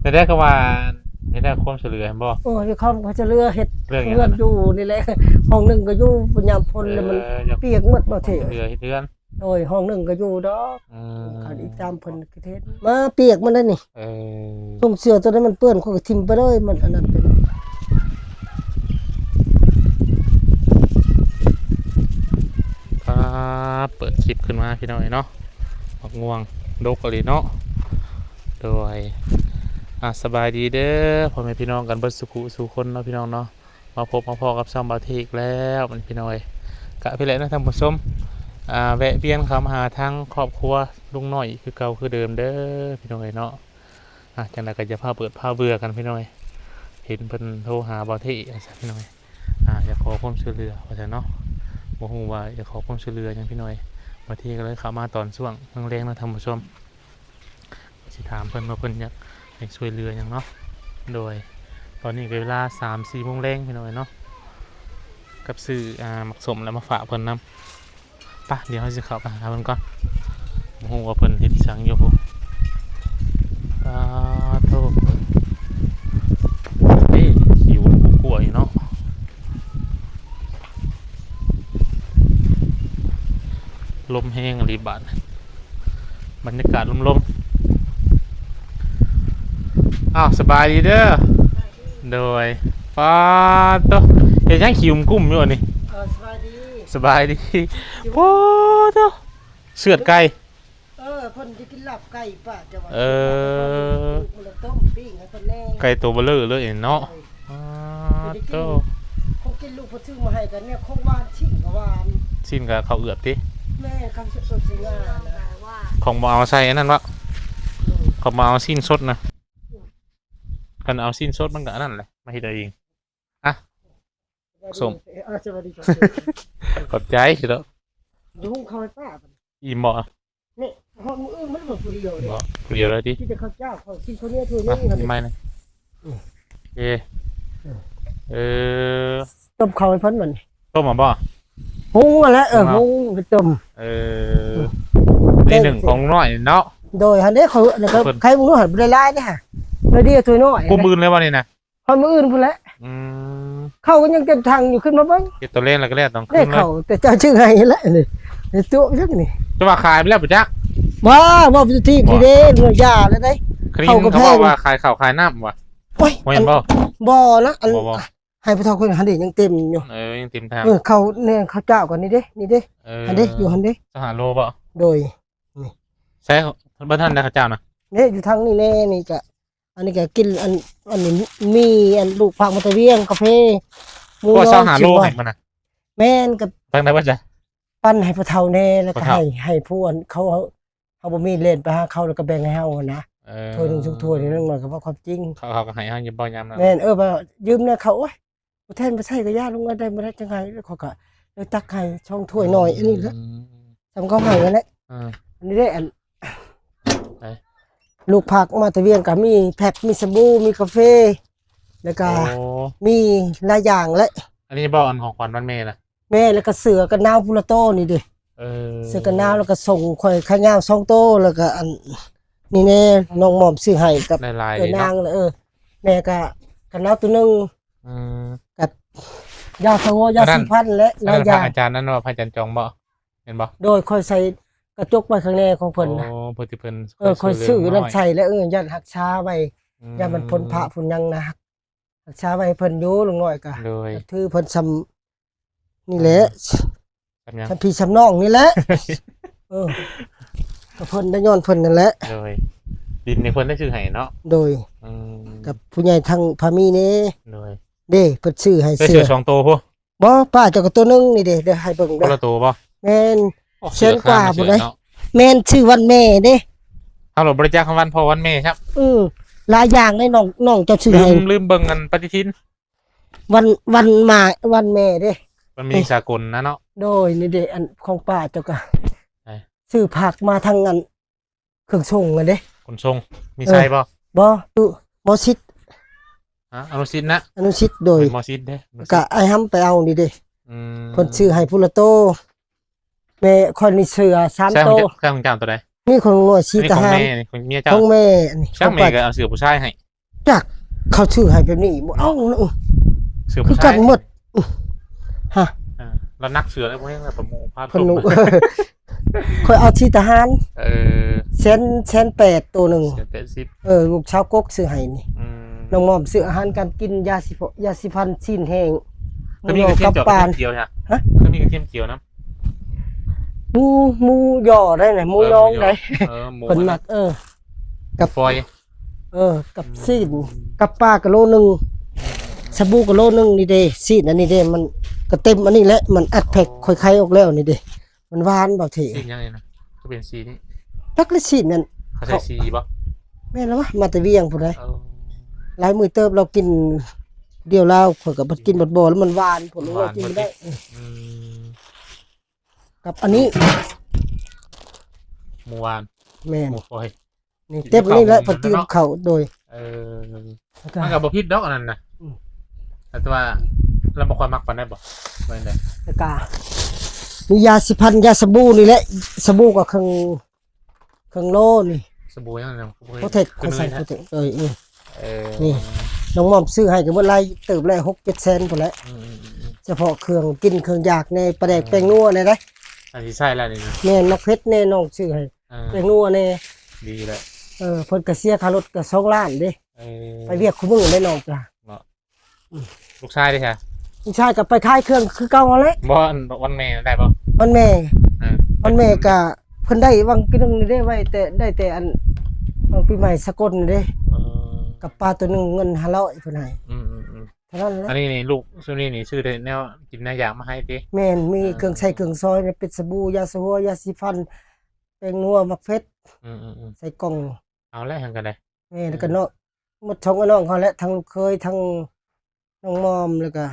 ເຮັດໄດ້ກໍວ່າເຮັດໄດ້ຄວາມຊ່ວຍເຫຼືອແມ່ນບໍ່? ໂອ້ຍ ມີຄວາມຊ່ວຍເຫຼືອ ເຮັດເຮືອນຢູ່ນີ້ແຫຼະ. ຫ້ອງໜຶ່ງກໍຢູ່ຍາມຝົນແລ້ວມັນປຽກໝົດ ບໍ່ເທ ເຮືອເຮັດເຮືອນ. ໂດຍ ຫ້ອງໜຶ່ງກໍຢູ່ດອກ. ເອີ ຄັນອີກຕາມເພິ່ນກໍເຮັດ ມາປຽກມັນໄດ້ນີ້. ເອີ ຖົງເສື້ອຕົວນັ້ນມັນເປື້ອນ ຂ້ອຍກໍຖິ້ມໄປເລີຍ ມັນອັນນັ້ນເປັນ ອ່າ ເປີດຄລິບຂຶ້ນມາພີ່ນ້ອງເອີຍເນາະ. ໝາກມ່ວງດົກອີ່ຫຼີເນາະ. ໂດຍ ອ່າ ສະບາຍດີເດີ ພໍ່ແມ່ພີ່ນ້ອງກັນເບິດສູ່ຜູ້ສູ່ຄົນເນາະ ພີ່ນ້ອງເນາະ. ມາພົບມາພໍ້ກັບຊ່ອງບ່າວເທກແລ້ວ ພີ່ນ້ອງເອີຍ. ກະພີ້ແຫຼະເນາະທ່ານຜູ້ຊົມ ອ່າ ແວະວຽນເຂົ້າມາຫາທາງຄອບຄົວລຸງນ້ອຍຄືເກົ່າຄືເດີມເດີ ພີ່ນ້ອງເອີຍເນາະ. ອ່າ ຈັ່ງໃດກໍຢ່າພາເບີດພາເບື່ອກັນ ພີ່ນ້ອງເອີຍ. ເຫັນເພິ່ນໂທຫາບ່າວເທກ ວ່າຊັ້ນ ພີ່ນ້ອງເອີຍ. ອ່າ ຢາກຂໍຄວາມຊ່ວຍເຫຼືອ ວ່າຊັ້ນເນາະ. ບໍ່ຮູ້ວ່າຢາກຂໍຄວາມຊ່ວຍເຫຼືອຫຍັງ ພີ່ນ້ອງເອີຍ. ບ່າວເທກກໍເລີຍເຂົ້າມາຕອນຊ່ວງແລງໆເນາະທ່ານຜູ້ຊົມ. ຊິຖາມເພິ່ນວ່າເພິ່ນຢາກໃຫ້ຊ່ວຍເຫຼືອຫຍັງເນາະ. ໂດຍ ຕອນນີ້ກໍເວລາສາມສີ່ໂມງແລງ ພີ່ນ້ອງເອີຍເນາະ. ກັບຊື້ ອ່າ ໝາກສົ້ມແລ້ວມາຝາກເພິ່ນນຳ. ປະ ດຽວເຮົາຊິເຂົ້າໄປຫາເພິ່ນກ່ອນ. ບໍ່ຮູ້ວ່າເພິ່ນເຮັດຫຍັງຢູ່. ປາໂທ້ ເອີ ຫິວກວ່າຢູ່ເນາະ. ລົມແຮງອີ່ຫຼີບາດ ບັນຍາກາດລົມໆ. ອ້າວ ສະບາຍດີເດີ. ໂດຍ ປາໂທ້ ເຮັດຫຍັງຂີ້ກຸ້ມຢູ່ນີ້? ເອີ ສະບາຍດີ ສະບາຍດີ. ໂອ້ໂທ້ ເຊືອດໄກ່. ເອີ ເພິ່ນຈະກິນລາບໄກ່ປະ ຈະວ່າ ເອີ ເພິ່ນລະຕົ້ມປີ້ງໃຫ້ເພິ່ນແດ່. ໄກ່ໂຕເບີເລີເລີຍເນາະ. ໂດຍ ປາໂທ້ ເພິ່ນຈະກິນ ຄົງກິນລູກເພິ່ນຊື້ມາໃຫ້ກັນແນວຂອງຫວານ ຊີ້ນກໍຫວານ ຊີ້ນກໍເຂົ້າເອືອບຕິ. ແມ່ນ ເຂົ້າເອືອບຊີ້ນງານນະ ຂອງບໍ່ເອົາໃສ່ອັນນັ້ນວະ. ໂດຍ ຂອງບໍ່ເອົາຊີ້ນສົດນະ ຄັນເອົາຊີ້ນສົດມັນກໍອັນນັ້ນແຫຼະ ມາເຮັດເອົາເອງ. ອ່ະ ສົ້ມ ເອີ ສະບາຍດີ ຂອບໃຈເດີ. ດຽວຫຸ້ງເຂົ້າໃຫ້ປ້າ ອີ່ມບໍ່? ນີ້ ຮອດມື້ອື່ນມັນບໍ່ຜູ້ດຽວເດ້. ບໍ່ ຜູ້ດຽວໄດ້ຕິ? ກິນແຕ່ເຂົ້າເຈົ້າ ຂ້ອຍກິນເຂົ້າໜຽວຖ້ວຍໜຶ່ງ. ມາ ອີ່ມແລ້ວນີ້. ອືມ ເອີ ເອີ ຕົ້ມເຂົ້າໃຫ້ເພິ່ນບັດນີ້. ຕົ້ມເອົາບໍ່? ຫຸ້ງຫັ້ນແຫຼະ. ເອີ ຫຸ້ງເອົາ ຫຸ້ງໄປຕົ້ມ. ເອີ ອືມ ນີ້ໜຶ່ງຂອງນ້ອຍເນາະ. ໂດຍ ຫັ້ນເດ້ ຂ້ອຍ ອັນນີ້ກໍ ເພິ່ນ ໄຂ່ໝູຫັ້ນບໍ່ໄດ້ຫຼາຍເດ້ຫະ ໜ້ອຍດຽວ ຖ້ວຍນ້ອຍ. ກຸ້ມອື່ນແລ້ວບໍ່ນີ້ນະ? ຮອດມື້ອື່ນພຸ້ນແຫຼະ. ອືມ ເຂົ້າກໍຍັງເຕັມຖັງຢູ່ ຂຶ້ນມາເບິ່ງ. ເຮັດຕອນແລງແລ້ວກໍແລ້ວຕອນຄືນເລີຍ. ເຂົ້າແຕ່ເຈົ້າຊື່ໃຫ້ແລ້ວນີ້ ໃນໂຕະຈັ່ງນີ້ ຈະວ່າຂາຍໄປແລ້ວບໍ່ຈັກ. ບໍ່ ເວົ້າຢູ່ທີ່ ບໍ່ ທີ່ເດ້ ເລື່ອງຢາແລ້ວໄດ໋. ເຂົາກໍແພງ ເຂົາເວົ້າວ່າຂາຍເຂົ້າຂາຍນ້ຳວ່າ. ໂອ້ຍ ແມ່ນບໍ່? ອັນ ບໍ່ນະ ອັນ ບໍ່ ບໍ່ ໃຫ້ຜູ້ເຖົ້າຄົນຫັ້ນເດ້ ຍັງເຕັມຢູ່. ເອີ ຍັງເຕັມຖັງ. ເອີ ເຂົ້າແນ່ ເຂົ້າເຈົ້າກໍນີ້ເດ້ ນີ້ເດ້. ເອີ ຫັ້ນເດ້ ຢູ່ຫັ້ນເດ້ ຊາວຫ້າໂລບໍ່? ໂດຍ ນີ້ ໃສ່ ບໍ່ທັນໄດ້ເຂົ້າເຈົ້ານະ. ນີ້ຢູ່ທາງນີ້ແນ່ ນີ້ກະ ອັນນີ້ກໍກິນ ອັນ ອັນນີ້ມີອັນລູກພາກມາແຕ່ວຽງ ກາເຟ ໝູ ຊາວຫ້າໂລໃຫ້ມັນນະ. ແມ່ນ ກໍທາງໃດວ່າຈະ ປັນໃຫ້ພໍ່ເຖົ້າແດ່ ແລ້ວກໍໃຫ້ ໃຫ້ຜູ້ອັນເຂົາ ເຮົາບໍ່ມີ ແລ່ນໄປຫາເຂົາ ແລ້ວກໍແບ່ງໃຫ້ເຮົາຫັ້ນນະ. ເອີ ຖ້ວຍໜຶ່ງ ສອງຖ້ວຍໜຶ່ງ ໜ້ອຍກໍເວົ້າຄວາມຈິງ ເຂົາ ເຂົາກໍໃຫ້ເຮົາຢູ່ບໍ່ຍາມນັ້ນ. ແມ່ນ ເອີ ວ່າຢືມແດ່ເຂົາ ໂອ້ຍ ບໍ່ແທນບໍ່ໃຊ້ກໍຢ່າ ລົງມາໄດ້ບໍ່ໄດ້ຈັ່ງໃດ ແລ້ວເຂົາກໍເລີຍຕັກໃຫ້ສອງຖ້ວຍໜ້ອຍ ອັນນີ້ແຫຼະ ອືມ ສ່ຳເຂົາໃຫ້ຫັ້ນແຫຼະ. ເອີ ອັນນີ້ເດ້ ອັນ ໄປ ລູກພາກມາແຕ່ວຽງກໍມີແພັດ ມີສະບູ ມີກາເຟ ແລ້ວກໍ ໂອ້ ມີຫຼາຍຢ່າງແຫຼະ. ອັນນີ້ບໍ່ ອັນຂອງຂວັນວັນແມ່ນະ? ແມ່ນ ແລ້ວກໍເສື້ອກັນໜາວພຸ້ນລະໂຕນີ້ເດ້. ເອີ ເສື້ອກັນໜາວ ແລ້ວກໍສົ່ງຂ້ອຍຂາຍາວສອງໂຕ ແລ້ວກໍອັນນີ້ແດ່ ນ້ອງໝອມຊື້ໃຫ້ກັບ ຫຼາຍໆ ເອີ ເນາະ ນາງ ເອີ ແມ່ກໍກັນໜາວໂຕໜຶ່ງ. ອືມ ກັບຢາສະໂວ ຢາສີຟັນ ແລະ ຫຼາຍຢ່າງ. ອາຈານນັ້ນວ່າ ພະອາຈານຈອງບໍ່? ແມ່ນບໍ່? ໂດຍ ຂ້ອຍໃສ່ກະຈົກໄວ້ຂ້າງແນຂອງເພິ່ນນະ. ໂອ້ ເພິ່ນ ເພິ່ນ ເອີ ຂ້ອຍຊື້ນັ້ນໃສ່ແລ້ວ ເອີ ຢ້ານຮັກສາໄວ້ ອືມ ຢ້ານມັນຝົນຟ້າຝົນຫຍັງນະ ຮັກສາໄວ້ໃຫ້ເພິ່ນຢູ່ ລຸງນ້ອຍກະ ໂດຍ ຖືເພິ່ນຊ່ຳນີ້ແຫຼະ ຊ່ຳຫຍັງ ຊ່ຳພີ່ຊ່ຳນ້ອງນີ້ແຫຼະ. ເອີ ກໍເພິ່ນໄດ້ຍ້ອນເພິ່ນນັ້ນແຫຼະ. ໂດຍ ດິນນີ້ເພິ່ນໄດ້ຊື້ໃຫ້ເນາະ. ໂດຍ ອືມ ກັບຜູ້ໃຫຍ່ທາງພາມີນີ້. ໂດຍ ເດ້ ເພິ່ນຊື້ໃຫ້ ໄດ້ເສື້ອ ເສື້ອສອງໂຕພຸ້ນ. ບໍ່ ປ້າເຈົ້າກໍໂຕໜຶ່ງນີ້ເດ້ ເດີ ໃຫ້ເບິ່ງເດີ ຄົນລະໂຕບໍ່? ແມ່ນ ໂອ້ ແສນກວ່າພຸ້ນເດ້. ແມ່ນ ຊື້ວັນແມ່ເດ້ ເຮົາລະບໍ່ໄດ້ຈັກວັນພໍ່ວັນແມ່ຄັບ. ອື ຫຼາຍຢ່າງເດ້ ນ້ອງ ນ້ອງເຈົ້າຊື້ໃຫ້ ລືມ ລືມເບິ່ງອັນປະຕິທິນ ວັນ ວັນມາ ວັນແມ່ເດ້ ມັນມີສາກົນນະເນາະ. ໂດຍ ນີ້ເດ້ ອັນຂອງປ້າເຈົ້າກໍຊື້ພາກມາທາງອັນ ເຄື່ອງສົ່ງຫັ້ນເດ້ ຂົນສົ່ງ ມີ ເອີ ໄຊບໍ່? ບໍ່ ຢູ່ ໝໍຊິດ. ຮະ ອະນຸສິດນະ? ອະນຸສິດ ໂດຍ ໝໍຊິດເດ້ ກໍອ້າຍຫຳໄປເອົານີ້ເດ້. ອືມ ເພິ່ນຊື້ໃຫ້ພຸ້ນລະໂຕ ແມ່ຂ້ອຍນີ້ເສື້ອສາມໂຕ. ໃຊ້ຂອງເຈົ້າ ໃຊ້ຂອງເຈົ້າໂຕໃດ? ມີຂອງນ້ອຍສີທະຫານ ຂອງແມ່ ຂອງເມຍເຈົ້າ ຂອງແມ່ ນີ້ຂອງປ້າ ແມ່ກໍເອົາເສື້ອຜູ້ຊາຍໃຫ້. ຈັກ ເຂົາຊື້ໃຫ້ແບບນີ້ບໍ່ເອົາເນາະ ເສື້ອຜູ້ຊາຍ ຄືກັນໝົດ. ຮະ ເອີ ລະໜັກເສື້ອແລ້ວບໍ່ແຮງແລ້ວປະໂມພາ ເພິ່ນນຸ່ງ ເພິ່ນນຸ່ງ ຂ້ອຍເອົາທີ່ທະຫານ ເອີ ແສນ ແສນແປດໂຕໜຶ່ງ ແສນແປດສິບ ເອີ ລູກສາວກົກຊື້ໃຫ້ນີ້ ອືມ ນ້ອງມອມຊື້ອາຫານການກິນ ຢາສີ ຢາສີຟັນ ຊີ້ນແຫ້ງ ໝູ ກັບປານ ຮະ ຄືມີກະທຽມຂຽວນຳ ໝູ ໝູຍໍໄດ້ນະ ໝູ ເອີ ຍອງໄດ້ ເອີ ໝູ ເພິ່ນມັກ ເອີ ກັບຟອຍ ເອີ ກັບຊີ້ນ ອືມ ກັບປາກະໂລໜຶ່ງ ສະບູກະໂລໜຶ່ງນີ້ເດ້ ຊີ້ນອັນນີ້ເດ້ ມັນກະເຕັມອັນນີ້ແຫຼະ ມັນອັດແພັກ ຂ້ອຍໄຂອອກແລ້ວນີ້ເດ້ ມັນຫວານບໍ່ເທ ຊີ້ນຫຍັງນີ້ນະ ຄືເປັນສີນີ້ ຈັກລະຊີ້ນນັ້ນ ເຂົາໃສ່ສີບໍ່ ແມ່ນລະວະ ມາແຕ່ວຽງພຸ້ນໃດ ເອີ ຫຼາຍມື້ເຕີບລາວກິນດຽວລາວ ຂ້ອຍກະບໍ່ກິນບໍ່ບໍ່ ແລ້ວມັນຫວານ ພວກນ້ອງກິນບໍ່ໄດ້ ອືມ ກັບອັນນີ້ ໝູຫວານ ແມ່ນ ໝູຟອຍ ນີ້ເຕັມນີ້ແຫຼະ ເພິ່ນຕື່ມເຂົ້າ ໂດຍ ເອີ ມັນກະບໍ່ຜິດດອກອັນນັ້ນນະ ອືມ ແຕ່ວ່າລາວບໍ່ຄ່ອຍມັກປານໃດບໍ່ ວ່າຈັ່ງໃດ ແລ້ວກະມີຢາສີຟັນ ຢາສະບູນີ້ແຫຼະ ສະບູກະເຄິ່ງ ເຄິ່ງໂລນີ້ ສະບູຫຍັງນະ ໂປຣເທັກ ຂ້ອຍໃສ່ໂປຣເທັກ ເອີ ເອີ ນີ້ ນ້ອງມອມຊື້ໃຫ້ກະໝົດຫຼາຍເຕີບແລ້ວ ຫົກເຈັດແສນພຸ້ນແຫຼະ ອືມ ສະເພາະເຄື່ອງກິນເຄື່ອງຢາກແດ່ ປາແດກ ເອີ ແປ້ງນົວແດ່ ອັນທີ່ໃຊ້ແລ້ວນີ້ນະ ແມ່ນ ໝາກເຜັດແດ່ ນ້ອງຊື້ໃຫ້ ເອີ ແປ້ງນົວແດ່ ດີແຫຼະ ເອີ ເພິ່ນກະເສຍຄ່າລົດກະສອງລ້ານເດ້ ເອີ ໄປວຽກຄູ່ມື້ເດ້ນ້ອງຈ້ະ ເນາະ ອືມ ລູກຊາຍເດ້ຊະ ລູກຊາຍກະໄປຂາຍເຄື່ອງຄືເກົ່າຫັ້ນແຫຼະ ບໍ່ ອັນ ວັນແມ່ໄດ້ບໍ່ ວັນແມ່ ເອີ ວັນແມ່ກະເພິ່ນໄດ້ຫວ່າງປີໜຶ່ງນີ້ເດ້ ໄວ້ແຕ່ ໄດ້ແຕ່ອັນຫວ່າງປີໃໝ່ສາກົນນີ້ເດ້ ເອີ ກັບປາໂຕໜຶ່ງເງິນຫ້າຮ້ອຍເພິ່ນໃຫ້ ອືມໆໆ ເທົ່ານັ້ນແຫຼະ ອັນນີ້ນີ້ລູກຊຸມນີ້ນີ້ຊື້ແຕ່ແນວກິນແນວຢາກມາໃຫ້ຕິ ແມ່ນ ມີ ເອີ ເຄື່ອງໃຊ້ເຄື່ອງສອຍ ເປັນສະບູ ຢາສະຫົວ ຢາສີຟັນ ແປ້ງນົວ ໝາກເຜັດ ອືມໆໆ ໃສ່ກ່ອງ ເອົາແຫຼະຫັ້ນກະໄດ້ ແມ່ນ ເອີ ແລ້ວກະເນາະ ໝົດສອງອ້າຍນ້ອງເຂົາແຫຼະ ທັງລູກເຂີຍ ທັງນ້ອງມອມ ແລ້ວກະ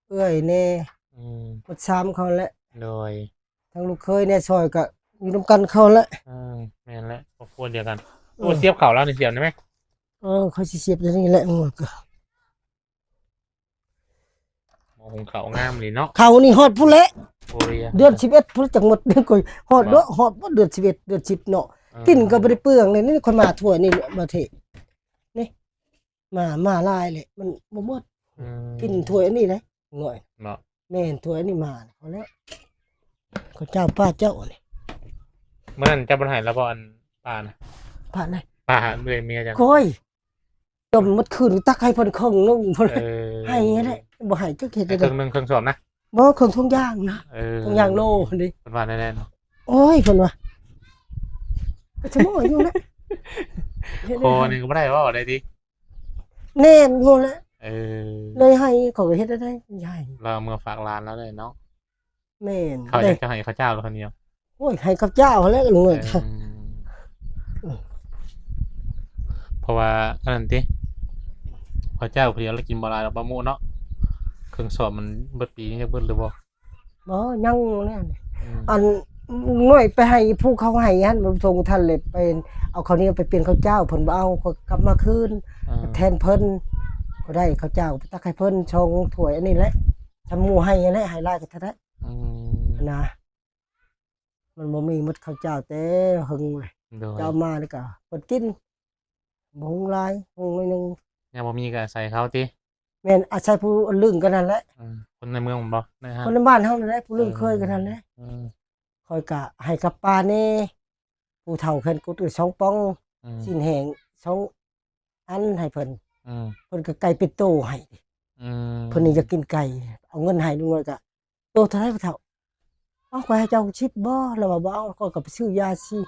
ເອື້ອຍແດ່ ອືມ ໝົດສາມຄົນແຫຼະ ໂດຍ ທັງລູກເຂີຍແດ່ ຊ່ອຍກະຢູ່ນຳກັນເຂົາແຫຼະ ອືມ ແມ່ນແຫຼະ ຄອບຄົວດຽວກັນ ເອີ ໂອ້ ສຽບເຂົ້າແລ້ວນີ້ ສຽບໄດ້ໄໝ ເອີ ຂ້ອຍຊິສຽບດຽວນີ້ແຫຼະ ໝໍຫຸງເຂົ້າງາມນີ້ເນາະ ເຂົ້ານີ້ຮອດພຸ້ນແຫຼະ ໂອ້ຍ ເດືອນສິບເອັດພຸ້ນຈັ່ງໝົດ ຂ້ອຍຮອດເນາະ ເນາະ ຮອດບໍ່ເດືອນສິບເອັດ ເດືອນສິບເນາະ ເອີ ກິນກະບໍ່ໄດ້ເປືອງເລີຍ ນີ້ຂ້ອຍມາຖ້ວຍນີ້ ມາເທ ນີ້ ມາ ມາຫຼາຍແຫຼະ ມັນບໍ່ໝົດ ອືມ ກິນຖ້ວຍອັນນີ້ເດ້ ໜ້ອຍ ເນາະ ແມ່ນ ຖ້ວຍອັນນີ້ມາ ພໍແລ້ວ ເຂົາເຈົ້າປ້າເຈົ້ານີ້ ມື້ນັ້ນເຈົ້າບໍ່ໃຫ້ລາວບໍ່ ອັນປານະ ປານໃດ ປາເອື້ອຍເມຍເຈົ້າ ໂອ້ຍ ຕົ້ມໝົດຄືນ ຕັກໃຫ້ເພິ່ນເຄິ່ງໜຶ່ງ ເອີ ໃຫ້ແຫຼະ ບໍ່ໃຫ້ຈັກເຮັດ ໃຫ້ເຄິ່ງໜຶ່ງ ເຄິ່ງສອບນະ ບໍ່ ເຄິ່ງຖົງຢາງນະ ເອີ ຖົງຢາງໂລຫັ້ນເດ້ ເພິ່ນວ່າແນວນັ້ນ ໂອ້ຍ ເພິ່ນວ່າ ກະຊະໝໍຢູ່ແຫຼະ ຂໍນີ້ກະບໍ່ໄດ້ເວົ້າໄດ້ຕິ ແໜ້ນຢູ່ແຫຼະ ເອີ ເລີຍໃຫ້ ເຂົາກະເຮັດໄດ້ ໃຫ້ ລາວເມືອຝາກຫຼານລາວໄດ້ເນາະ ແມ່ນ ເຂົາຢາກຈະໃຫ້ເຂົາເຈົ້າລະຄົນດຽວ ໂອ້ຍ ໃຫ້ເຂົາເຈົ້າຫັ້ນແຫຼະ ເອີ ເພາະວ່າອັນນັ້ນຕິ ເຂົາເຈົ້າຜູ້ດຽວລະກິນບໍ່ຫຼາຍດອກ ປາໂມະເນາະ ເຄິ່ງສອບມັນເບິດປີນີ້ ຈັກເບິດຫຼືບໍ່ ບໍ່ ຍັງແນວນີ້ ອືມ ອັນນ້ອຍໄປໃຫ້ຜູ້ເຂົາໃຫ້ຫັ້ນ ບໍ່ສົ່ງທັນເລີຍ ໄປເອົາເຂົ້າໜຽວໄປປ່ຽນເຂົ້າເຈົ້າ ເພິ່ນບໍ່ເອົາ ຂ້ອຍກັບມາຄືນ ອືມ ແທນເພິ່ນ ກໍໄດ້ເຂົ້າເຈົ້າໄປຕັກໃຫ້ເພິ່ນ ສອງຖ້ວຍອັນນີ້ແຫຼະ ຊຳໝູ່ໃຫ້ຫັ້ນແຫຼະ ໃຫ້ຫຼາຍກະເທົ່າໃດ ອືມ ຫັ້ນນະ ມັນບໍ່ມີໝົດເຂົ້າເຈົ້າແຕ່ເຫິງເລີຍ ໂດຍ ເຈົ້າມານີ້ກະເພິ່ນກິນ ບໍ່ຫຸງຫຼາຍ ຫຸງໜ້ອຍໜຶ່ງ ຍັງບໍ່ມີກະອາໄສເຂົາຕິ ແມ່ນ ອາໄສຜູ້ລຶ້ງກັນຫັ້ນແຫຼະ ເອີ ຄົນໃນເມືອງບໍ່ ໃນຫ້າງ ຄົນໃນບ້ານເຮົານັ້ນແຫຼະ ຜູ້ລຶ້ງເຄີຍກັນຫັ້ນແຫຼະ ເອີ ຂ້ອຍກະໃຫ້ກັບປາແດ່ ຜູ້ເຖົ້າແຂນກຸດສອງປ່ອງ ອືມ ຊີ້ນແຫ້ງສອງອັນໃຫ້ເພິ່ນ ອືມ ເພິ່ນກະໄກ່ເປັນໂຕໃຫ້ ອືມ ເພິ່ນນີ້ຢາກກິນໄກ່ ເອົາເງິນໃຫ້ລຸງນ້ອຍກະ ໂຕເທົ່າໃດພໍ່ເຖົ້າ? ເອົາ ຂ້ອຍໃຫ້ເຈົ້າສິບບໍ່? ລາວວ່າບໍ່ເອົາ ຂ້ອຍກໍໄປຊື້ຢາສີ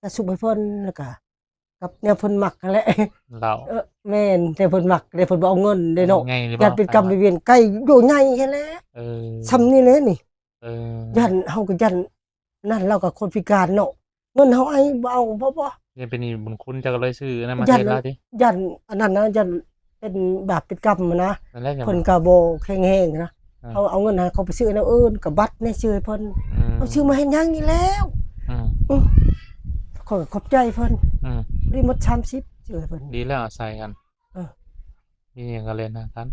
ຢາຊຸບໃຫ້ເພິ່ນ ແລ້ວກໍກັບແນວເພິ່ນມັກຫັ້ນແຫຼະ ເຫຼົ້າ ເອີ ແມ່ນ ແຕ່ເພິ່ນມັກ ແຕ່ເພິ່ນບໍ່ເອົາເງິນເດ້ເນາະ ເອົາໄງນີ້ບໍ່? ຢ້ານເປັນກຳເປັນວຽນ ໄກ່ໂຕໃຫຍ່ຫັ້ນແຫຼະ ເອີ ຊ່ຳນີ້ແຫຼະນີ້ ເອີ ຢ້ານ ເຮົາກໍຢ້ານ ນັ້ນລາວກໍຄົນພິການເນາະ ເງິນເຮົາໃຫ້ບໍ່ເອົາ ບໍ່ ບໍ່ ຢ້ານເປັນໜີ້ບຸນຄຸນ ເຈົ້າກໍເລີຍຊື້ອັນນັ້ນມາແທນລາວຕິ ຢ້ານອັນນັ້ນນະ ຢ້ານເປັນບາບເປັນກຳນະ ນັ້ນແຫຼະ ເພິ່ນກໍບໍ່ແຂງແຮງນະ ເອີ ເຮົາເອົາເງິນໃຫ້ເຂົາໄປຊື້ແນວອື່ນ ກໍບັດໃນຊື້ໃຫ້ເພິ່ນ ອືມ ເຮົາຊື້ມາເຮັດຫຍັງນີ້ແລ້ວ ອືມ ອືມ ຂ້ອຍກໍຂອບໃຈເພິ່ນ ອືມ ໄດ້ໝົດສາມສິບ ຊື້ໃຫ້ເພິ່ນ ດີແລ້ວອາໄສກັນ ເອີ ມີຫຍັງກໍເລ່ນຫາກັນ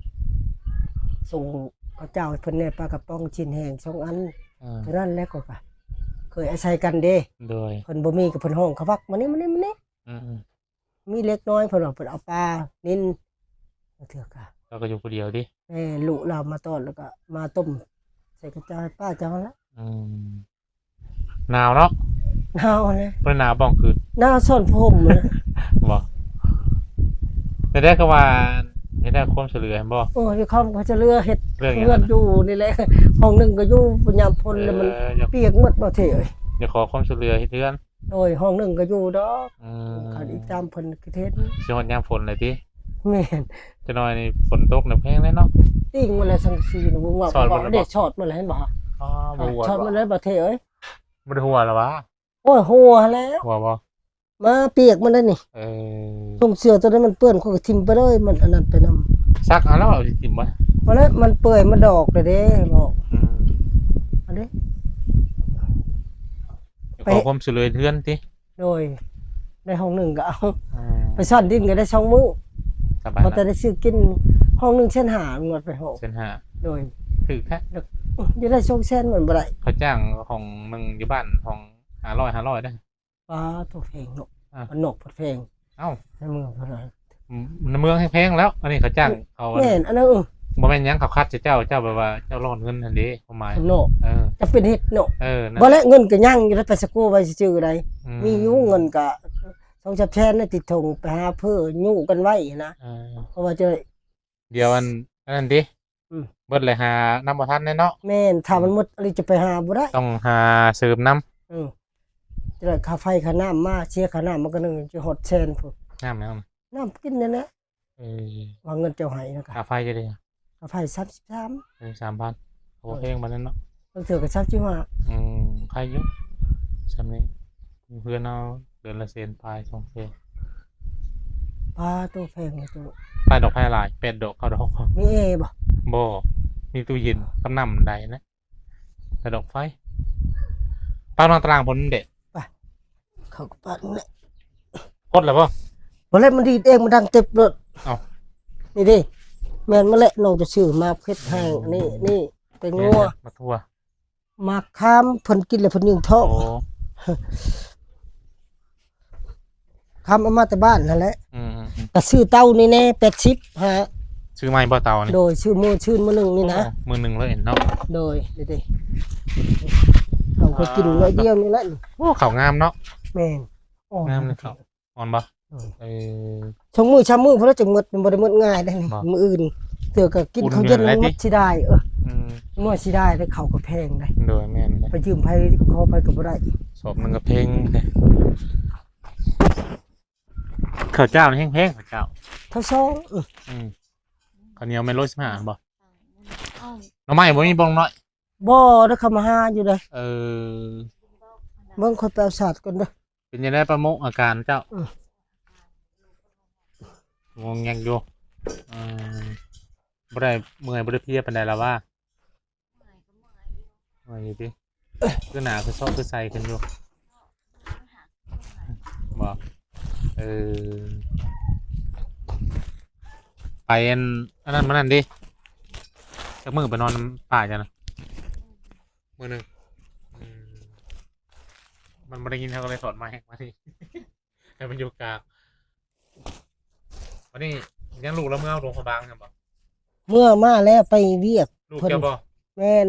ສົ່ງເຂົາເຈົ້າໃຫ້ເພິ່ນແດ່ ປາກະປ໋ອງ ຊີ້ນແຫ້ງສອງອັນ ເອີ ເທົ່ານັ້ນແຫຼະ ຂ້ອຍກະເຄີຍອາໄສກັນເດ້ ໂດຍ ເພິ່ນບໍ່ມີກໍເພິ່ນຮ້ອງເຂົາວັກ ມານີ້ ມານີ້ ມານີ້ ອືມໆ ມີເລັກນ້ອຍ ເພິ່ນວ່າເພິ່ນເອົາປານິນ ເທື່ອກະ ລາວກໍຢູ່ຜູ້ດຽວຕິ? ແມ່ນ ລູກລາວມາຕ້ອນ ແລ້ວກໍມາຕົ້ມໃສ່ກະຈາຍປ້າເຈົ້າຫັ້ນລະ. ອືມ ໜາວເນາະ? ໜາວແຫຼະ. ບໍ່ໄດ້ໜາວບ່ອງຄືນ? ໜາວຊ່ອນຜົມແຫຼະ. ບໍ່ ແຕ່ໄດ້ກໍວ່າ ເຮັດໄດ້ຄວາມຊ່ວຍເຫຼືອຫັ້ນບໍ່? ໂອ້ຍ ມີຄວາມຊ່ວຍເຫຼືອເຮັດເຮືອນຢູ່ນີ້ແຫຼະ. ຫ້ອງໜຶ່ງກໍຢູ່ຍາມຝົນ ເອີ ແລ້ວມັນ ຢາກ ປຽກໝົດ ບໍ່ເທເອີຍ. ຢາກຂໍຄວາມຊ່ວຍເຫຼືອເຮັດເຮືອນ? ໂດຍ ຫ້ອງໜຶ່ງກໍຢູ່ດອກ. ອືມ ຄັນອີກຕາມເພິ່ນກະເຮັດ ຊິຮອດຍາມຝົນແລ້ວຕິ? ແມ່ນ. ຈັກໜ້ອຍນີ້ຝົນຕົກນະແພງແລ້ວເນາະ. ຕິ່ງໝົດແລ້ວ ສັງກະສີນະ ວຶງວ່າ ຊອດໝົດແລ້ວບໍ່? ເດ້ ຊອດໝົດແລ້ວ ເຫັນບໍ່? ອໍ ບໍ່ ອ່າ ຊອດໝົດແລ້ວ ບໍ່ເທເອີຍ. ບໍ່ໄດ້ຮົ່ວລະຫວາ? ໂອ້ຍ ຮົ່ວແລ້ວ. ຮົ່ວບໍ່? ມາປຽກມັນໄດ້ນີ້. ເອີ ຖົງເສື້ອຕົວນັ້ນມັນເປື້ອນ ຂ້ອຍກໍຖິ້ມໄປເລີຍ ມັນອັນນັ້ນໄປນຳ. ຊັກເອົາແລ້ວ ເອົາຖິ້ມບໍ່? ບໍ່ແລ້ວ ມັນເປື່ອຍ ມັນດອກແລ້ວເດ້ ເນາະ. ອືມ ອັນນີ້ ໄປ ຂໍຄວາມຊ່ວຍເຫຼືອເຮືອນຕິ? ໂດຍ ໄດ້ຫ້ອງໜຶ່ງກໍເອົາ. ອືມ ໄປສ້ອນດິນກໍໄດ້ສອງມື້ ສະບາຍ ພໍແຕ່ໄດ້ຊື້ກິນ. ຫ້ອງໜຶ່ງແສນຫ້າ ງວດໄປຫ້ອງ ແສນຫ້າ. ໂດຍ ຖືກແທ້. ຢາກໄດ້ສອງແສນມັນບໍ່ໄດ້. ເຂົາຈ້າງຫ້ອງໜຶ່ງຢູ່ບ້ານຫ້ອງຫ້າຮ້ອຍ ຫ້າຮ້ອຍເດ້. ປ້າໂຕ ແພງເນາະ. ອ່າ ບ້ານນອກພັດແພງ. ເອົ້າ ໃນເມືອງເທົ່ານັ້ນ. ອືມ ໃນເມືອງແຮງແພງແລ້ວ ອັນນີ້ເຂົາຈ້າງເອົາ. ແມ່ນ ອັນນັ້ນ. ເອີ ບໍ່ແມ່ນຫຍັງ ເຂົາຄັດໃສ່ເຈົ້າ ເຈົ້າແບບວ່າເຈົ້າລ້ອນເງິນຫັ້ນເດ້ ຄວາມໝາຍ. ເນາະ ເອີ ຈະເປັນເຮັດເນາະ. ເອີ ນັ້ນ ບໍ່ແລະ ເງິນກໍຍັງຢູ່ໃນປາສະໂກໄວ້ຊື່ໆໃດ. ອືມ ມີຢູ່ເງິນກໍສອງສາມແສນໃນຕິດຖົງ ໄປຫາເພີ້ຍູ້ກັນໄວ້ຫັ້ນນະ. ເອີ ເພາະວ່າຈະ ດຽວອັນ ອັນນັ້ນຕິ? ອືມ ເບິດແລ້ວຫານຳບໍ່ທັນແນ່ເນາະ. ແມ່ນ ຖ້າມັນໝົດອີ່ຫຼີຈະໄປຫາບໍ່ໄດ້ ຕ້ອງຫາເສີມນຳ. ເອີ ຈະໄດ້ຄ່າໄຟຄ່ານ້ຳມາ ເສຍຄ່ານ້ຳມັນກໍໜຶ່ງຈະຮອດແສນພຸ້ນ. ນ້ຳຫຍັງ? ນ້ຳກິນນັ້ນແຫຼະ. ເອີ ວ່າເງິນເຈົ້າໃຫ້ນະກະ ຄ່າໄຟຈັ່ງໃດ? ຄ່າໄຟສາມສິບສາມ. ເອີ ສາມພັນ ກໍບໍ່ແພງປານນັ້ນເນາະ. ບາງເທື່ອກໍສາມສິບຫ້າ. ອືມ ໄຄຢູ່ ຊ່ຳນີ້ ເຮືອນເຮົາເດືອນລະແສນປາຍ ສອງແສນ. ປ້າໂຕ ແພງເລີຍໂຕ. ໄຟດອກ ໄຟຫຼາຍ ແປດດອກ ເກົ້າດອກ. ມີແອບໍ່? ບໍ່ ມີຕູ້ເຢັນກັບນ້ຳໃດນະ ແຕ່ດອກໄຟ. ປາກນອກຕາລາງພຸ້ນເດ. ໄປ ເຂົາກໍປາກນີ້ແຫຼະ. ກົດແລ້ວບໍ່? ບໍ່ແລ້ວ ມັນດີດເອງ ມັນດັງເຕັບໂລດ. ເອົ້າ ນີ້ເດ້ ແມ່ນມາແຫຼະ ນ້ອງຈະຊື້ໝາກເຜັດແຫ້ງ. ອືມ ນີ້ ນີ້ ແຕງໂມ ນີ້ນະ ໝາກຖົ່ວ ໝາກຄາມ ເພິ່ນກິນແລ້ວເພິ່ນຍືງທ້ອງ. ໂອ້ ຄາມເອົາມາແຕ່ບ້ານຫັ້ນແຫຼະ. ອືມໆໆ ກໍຊື້ເຕົ້ານີ້ແດ່ ແປດສິບ ຫາ ຊື້ໃໝ່ບໍ່ເຕົ້ານີ້? ໂດຍ ຊື້ມື້ ຊື້ມື້ໜຶ່ງນີ້ນະ. ໂອ້ ມື້ໜຶ່ງເລີຍເນາະ. ໂດຍ ນີ້ເດ້ ເອົາກໍກິນໜ້ອຍດຽວນີ້ແຫຼະ. ໂອ້ ເຂົ້າງາມເນາະ. ແມ່ນ ອ່ອນ ງາມເລີຍເຂົ້າ. ອ່ອນບໍ່? ເອີ ເອີ ສອງມື້ສາມມື້ພຸ້ນລະຈຶ່ງໝົດ ມັນບໍ່ໄດ້ໝົດງ່າຍເດ້. ບໍ່ ມື້ອື່ນເທື່ອກໍກິນເຂົ້າເຢັນ ມັນເສຍດາຍ. ເອີ ອືມ ມັນເສຍດາຍເດ້ ເຂົ້າກໍແພງເດ້. ໂດຍ ແມ່ນເດ້ ໄປຢືມໃຜຂໍໃຜກໍບໍ່ໄດ້. ສອບໜຶ່ງກໍແພງເດ້. ເຂົ້າເຈົ້ານີ້ແຮງແພງ ເຂົ້າເຈົ້າ ເຂົ້າຊອງ. ເອີ ອືມ ເຂົ້າໜຽວແມ່ນໂລສິບຫ້າບໍ່? ໜໍ່ໄມ້ບໍ່ມີບໍ່ ນ້ອງນ້ອຍ? ບໍ່ໄດ້ເຂົ້າມາຫາຢູ່ເດ້. ເອີ ເບິ່ງ ຂ້ອຍໄປເອົາສາດກ່ອນເດີ. ເປັນຈັ່ງໃດປ້າມຸ ອາການເຈົ້າ? ເອີ ງອງແງງຢູ່. ເອີ ບໍ່ໄດ້ເມື່ອຍ ບໍ່ໄດ້ເພຍປານໃດລະຫວາ? ເມື່ອຍຢູ່ຕິ? ຄືໜ້າຄືຊອກຄືໃສຂຶ້ນຢູ່ບໍ່? ເອີ ໄປອັນ ອັນນັ້ນມື້ນັ້ນເດ້ ຈັກມື້ໄປນອນນຳປ້າເຈົ້ານະ? ມື້ໜຶ່ງ. ອືມ ມັນບໍ່ໄດ້ຍິນ ເຮົາກໍເລີຍຖອດໄມມານີ້ ໃຫ້ມັນຢູ່ກາງ. ບັດນີ້ຍັງລູກລະເມືອຫຼວງພະບາງແມ່ນບໍ່? ເມືອມາແລ້ວໄປວຽກ. ລູກເຈົ້າບໍ່? ແມ່ນ.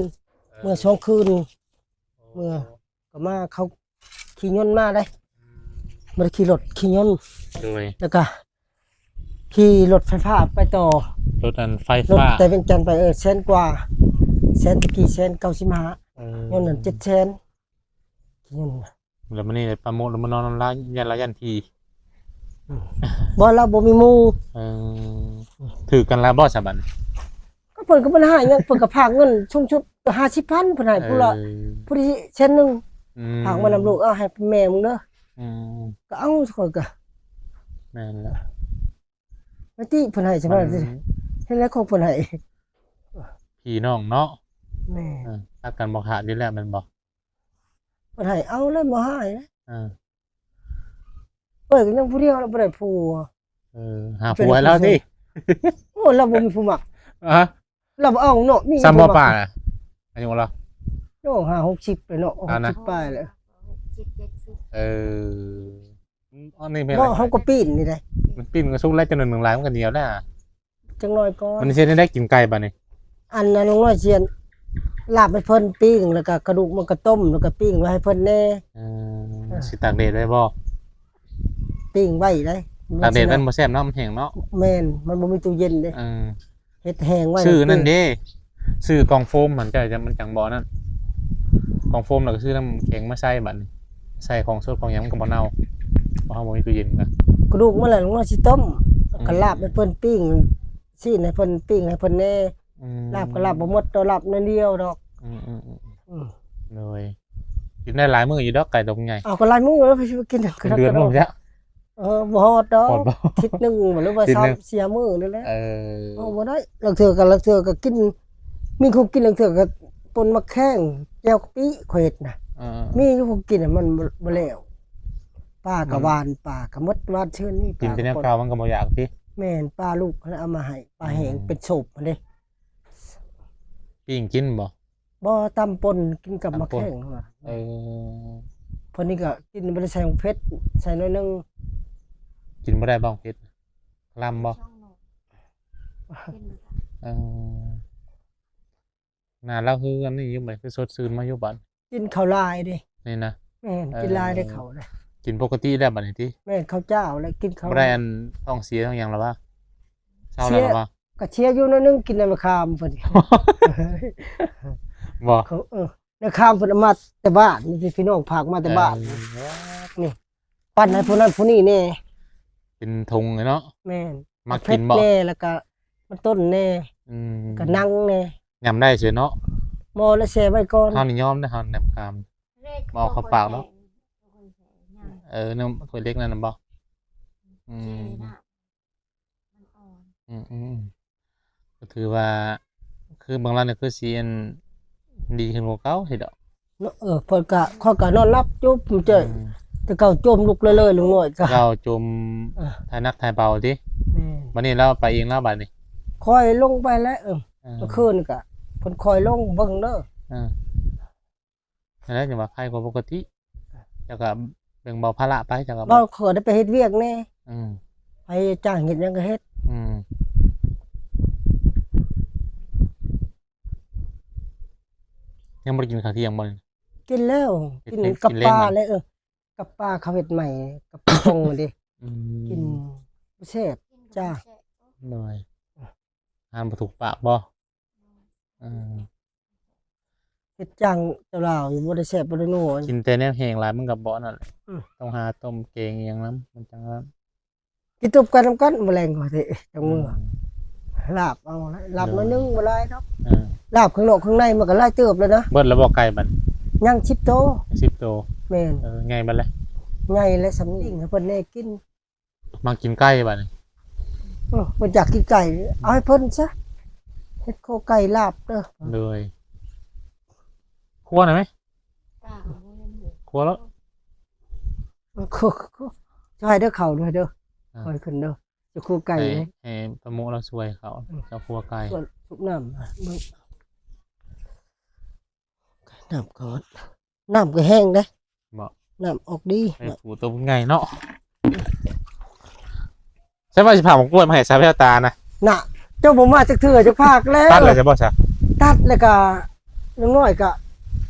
ເອີ ເມືອສອງຄືນ. ໂອ້ ເມືອກໍມາ ເຂົາຂີ່ຍົນມາໄດ໋. ອືມ ບໍ່ໄດ້ຂີ່ລົດ ຂີ່ຍົນ. ໂດຍ ແລ້ວກໍຂີ່ລົດໄຟຟ້າໄປຕໍ່. ລົດອັນໄຟຟ້າ ລົດແຕ່ວຽງຈັນໄປ. ເອີ ແສນກວ່າ ແສນຕະກີ້ ແສນເກົ້າສິບຫ້າ. ເອີ ຍ້ອນນັ້ນເຈັດແສນ ຂີ່ຍົນ. ແລ້ວມື້ນີ້ປ້າມຸລະມານອນນຳລາວ ຢ້ານລາວຢ້ານຜີ. ອືມ ບໍ່ ລາວບໍ່ມີໝູ່. ເອີ ຖືກກັນແລ້ວບໍ່ສະບັດ? ກໍເພິ່ນກໍບໍ່ໄດ້ໃຫ້ຫຍັງ ເພິ່ນກໍຝາກເງິນສູງສຸດຫ້າສິບພັນ ເພິ່ນໃຫ້ຜູ້ລະ ເອີ ຜູ້ທີ່ແສນໜຶ່ງ. ອືມ ຝາກມານຳລູກ ເອົາໃຫ້ແມ່ມຶງເດີ. ອືມ ກໍເອົາ ຂ້ອຍກໍ ແມ່ນແຫຼະ ແມ່ນຕິ ເພິ່ນໃຫ້ສະບັດ. ມັນ ເຮັດແລ້ວຂອງເພິ່ນໃຫ້ ພີ່ນ້ອງເນາະ. ແມ່ນ. ເອີ ຮັກກັນບໍ່ຂາດຢູ່ແລ້ວແມ່ນບໍ່? ເພິ່ນໃຫ້ເອົາແລ້ວ ບໍ່ໃຫ້. ເອີ ເອື້ອຍກໍຍັງຜູ້ດຽວ ລາວບໍ່ໄດ້ຜົວ. ເອີ ຫາຜົວໃຫ້ລາວຕິ. ໂອ້ ລາວບໍ່ມີຜູ້ມັກ. ຮະ? ລາວບໍ່ເອົາເນາະ. ມີສ່ຳບໍ່ ຜູ້ມັກ ປ້ານະ? ອາຍຸລາວ ໂອ້ ຫ້າຫົກສິບແລ້ວເນາະ. ຫົກສິບປາຍແລ້ວ. ເອີ ອັນນີ້ແມ່ນ ບໍ່ ເຮົາກໍປີ້ນນີ້ເດ້ ມັນປີ້ນກໍສຸກແລ້ວ ຈັກໜ້ອຍໜຶ່ງຫຼາຍມັນກໍໜຽວແລ້ວ ຈັກໜ້ອຍກ່ອນ. ມັນຊິເຮັດແນວໃດກິນໄກ່ບາດນີ້? ອັນນັ້ນ ນ້ອງນ້ອຍຊິລາບໃຫ້ເພິ່ນ ປີ້ງ ແລ້ວກໍກະດູກມັນກໍຕົ້ມ ແລ້ວກໍປີ້ງໄວ້ໃຫ້ເພິ່ນແດ່. ເອີ ເອີ ຊິຕາກແດດໄວ້ບໍ່? ປີ້ງໄວ້ໄດ໋. ຕາກແດດມັນບໍ່ແຊບເນາະ ມັນແຫ້ງເນາະ. ແມ່ນ ມັນບໍ່ມີຕູ້ເຢັນເດ້. ເອີ ເຮັດແຫ້ງໄວ້ ຊື້ນັ້ນເດ້ ຊື້ກ່ອງໂຟມຫັ້ນ ເຈົ້າ ມັນຈັ່ງບໍ່ນັ້ນ ກ່ອງໂຟມ ແລ້ວກໍຊື້ນ້ຳແຂງມາໃສ່ ບາດນີ້ໃສ່ຂອງສົດຂອງຫຍັງມັນກໍບໍ່ເນົ່າ ເພາະເຮົາບໍ່ມີຕູ້ເຢັນນະ. ກະດູກມັນແຫຼະ ນ້ອງນ້ອຍຊິຕົ້ມ ອືມ ກໍລາບໃຫ້ເພິ່ນ ປີ້ງຊີ້ນໃຫ້ເພິ່ນ ປີ້ງໃຫ້ເພິ່ນແດ່. ອືມ ລາບກໍລາບບໍ່ໝົດດອກ ລາບໜ້ອຍດຽວດອກ. ອືມ ອືມ ອືມ ອືມ ໂດຍ ກິນໄດ້ຫຼາຍມື້ຢູ່ດອກ ໄກ່ຕົວໃຫຍ່. ເອົາ ກໍຫຼາຍມື້ແລ້ວ ໄປຊິໄປກິນ ເປັນເດືອນບໍ່ຈັກ. ເອີ ບໍ່ຮອດດອກ ຮອດບໍ່? ທິດໜຶ່ງບໍ່ ຫຼືວ່າ ທິດໜຶ່ງ ສາມສີ່ມື້ນີ້ແຫຼະ. ເອີ ເອົາບໍ່ໄດ້ ລາງເທື່ອກໍ ລາງເທື່ອກໍກິນ ມີຂອງກິນ ລາງເທື່ອກໍປົ່ນໝາກແຂ້ງ ແຈ່ວກະປິ ຂ້ອຍເຮັດນະ. ເອີ ມີຢູ່ຂອງກິນນະ ມັນບໍ່ ບໍ່ແລ້ວ ປາກໍຫວານ ປາກໍໝົດ ຫວານເຊີນນີ້ ກິນແຕ່ແນວເກົ່າ ປາກໍປົ່ນ ມັນກໍບໍ່ຢາກຕິ. ແມ່ນ ປາລູກເຂົາເອົາມາໃຫ້ ປາແຫ້ງ ອືມ ເປັນໂສບຫັ້ນເດ້. ປີ້ງກິນບໍ່? ບໍ່ ຕຳປົ່ນ ກິນກັບໝາກແຂ້ງ. ເອີ ເພິ່ນນີ້ກໍກິນ ບໍ່ໄດ້ໃສ່ເຜັດ ໃສ່ໜ້ອຍໜຶ່ງ. ກິນບໍ່ໄດ້ບໍ່ເຜັດ? ລຳບໍ່? ເອີ ໜ້າລາວຄືອັນນີ້ຢູ່ ແບບຄືສົດຊື່ນມາຢູ່ບາດ. ກິນເຂົ້າຫຼາຍເດ້ ນີ້ນະ. ແມ່ນ ເອີ ກິນຫຼາຍໄດ້ເຂົ້ານະ. ກິນປົກກະຕິແລ້ວບາດນີ້ຕິ? ແມ່ນ ເຂົ້າເຈົ້າແລ້ວ ກິນເຂົ້າ ບໍ່ໄດ້ອັນທ້ອງເສຍທ້ອງຫຍັງແລ້ວຫວາ? ເຊົາແລ້ວຫວາ? ກໍເສຍຢູ່ໜ້ອຍໜຶ່ງ ກິນນ້ຳມະຂາມເພິ່ນ ບໍ່? ເອີ ນ້ຳມະຂາມເພິ່ນເອົາມາແຕ່ບ້ານ ນີ້ພີ່ນ້ອງຝາກມາແຕ່ບ້ານ. ເອີ ນີ້ ປັ່ນໃຫ້ຜູ້ນັ້ນຜູ້ນີ້ແດ່ ເປັນຖົງເລີຍເນາະ. ແມ່ນ ມັກກິນບໍ່? ເຜັດແດ່ ແລ້ວກໍມັນຕົ້ນແດ່. ອືມ ກໍນັ່ງແດ່ ຍຳໄດ້ຊື່ເນາະ. ບໍ່ ແລ້ວແຊ່ໄວ້ກ່ອນ ເຮົານີ້ຍອມເດ້ ເຮົານ້ຳມະຂາມ ບໍ່ເອົາເຂົ້າປາກດອກ. ເອີ ນ້ຳຖ້ວຍເຫຼັກນັ້ນນະບໍ່? ອືມ ມັນອ່ອນ ອືມໆ ກໍຖືວ່າ ຄືເບິ່ງແລ້ວນີ້ຄືຊິອັນ ດີຂຶ້ນກວ່າເກົ່າຊິດອກເນາະ. ເອີ ຂ້ອຍກະ ຂ້ອຍກະນອນຫຼັບຈົມເຈີ ອືມ ແຕ່ເກົ່າຈົມລຸກເລີຍໆ ລຸງນ້ອຍກະ ເກົ່າຈົມ ເອີ ຖ່າຍໜັກຖ່າຍເບົາຕິ. ແມ່ນ ບັດນີ້ລາວໄປເອງແລ້ວບັດນີ້. ຂ້ອຍລົງໄປແລ້ວ ເອີ ເອີ ເມື່ອຄືນນີ້ກະເພິ່ນຄ່ອຍລົງເບິ່ງເດີ. ເອີ ນັ້ນແຫຼະ ຈັ່ງວ່າໄຄກວ່າປົກກະຕິ ເຈົ້າກໍແບ່ງເບົາພາລະໄປ ເຈົ້າກໍ ເວົ້າ ຂ້ອຍໄດ້ໄປເຮັດວຽກແດ່. ອືມ ໃຜຈ້າງເຮັດຫຍັງກໍເຮັດ. ອືມ ຍັງບໍ່ໄດ້ກິນເຂົ້າທ່ຽງບໍ່ນີ້? ກິນແລ້ວ ເຮັດ ກິນ ເຮັດ ກັບ ກິນແລງ ປາ ບັດ ແລ້ວ ເອີ ກັບປາເຂົາເຮັດໃໝ່ ກັບປາປອງນີ້ເດ້. ອືມ ກິນແຊບຈ້າ. ໂດຍ ອາຫານບໍ່ຖືກປາກບໍ່? ເອີ ເຮັດຈ້າງແຕ່ລາວຢູ່ ບໍ່ໄດ້ແຊບບໍ່ໄດ້ນົວ. ກິນແຕ່ແນວແຫ້ງຫຼາຍມັນກໍບໍ່ນັ້ນແຫຼະ. ອືມ ຕ້ອງຫາຕົ້ມແກງອີ່ຫຍັງນຳ ມັນຈັ່ງນັ້ນ. ກິນຕົ້ມໄກ່ນຳກັນ ມື້ແລງກໍໄດ້ ຈັ່ງມື້ ອືມ ລາບເອົາ ລາບໜ້ອຍໜຶ່ງ ບໍ່ຫຼາຍດອກ. ເອີ ລາບຂ້າງນອກຂ້າງໃນມັນກໍຫຼາຍເຕີບແລ້ວນະ. ເບິດແລ້ວບໍ່ໄກ່ບັດ? ຍັງສິບໂຕ. ສິບໂຕ. ແມ່ນ. ເອີ ໃຫຍ່ບັດແລ້ວ. ໃຫຍ່ແລ້ວ ສຳນີ້ໃຫ້ເພິ່ນແດ່ກິນ. ມັກກິນໄກ່ບາດນີ້. ເອີ ເພິ່ນຢາກກິນໄກ່ ເອົາໃຫ້ເພິ່ນຊະ ເຮັດໂຄໄກ່ລາບເດີ. ໂດຍ ຄົວໜ້ອຍໄໝ? ຄົວແລ້ວ ເອີ ຄົວ ຊ່ວຍເດີ ເຂົ້າດ້ວຍເດີ. ອ່າ ຄ່ອຍຂຶ້ນເດີ ຈະຄົວໄກ່ ໃຫ້ ໃຫ້ປາໂມະລາວຊ່ວຍເຂົາ. ເອີ ເຈົ້າຄົວໄກ່ ຊ່ວຍສຸກນ້ຳ ເບິ່ງ ນ້ຳກ່ອນ ນ້ຳກໍແຫ້ງເດ້. ບໍ່ ນ້ຳອອກດີ. ໄອ້ປູໂຕບັກໃຫຍ່ເນາະ. ໃຊ່ວ່າຊິພາໝາກກ້ວຍມາໃຫ້ສາວແວວຕານະ. ນະ ເຈົ້າບໍ່ມາຈັກເທື່ອ ຈັກພາກແລ້ວ. ຕັດແລ້ວຈະບໍ່ຊະ? ຕັດແລ້ວກໍ ຢ່າງໜ້ອຍກໍ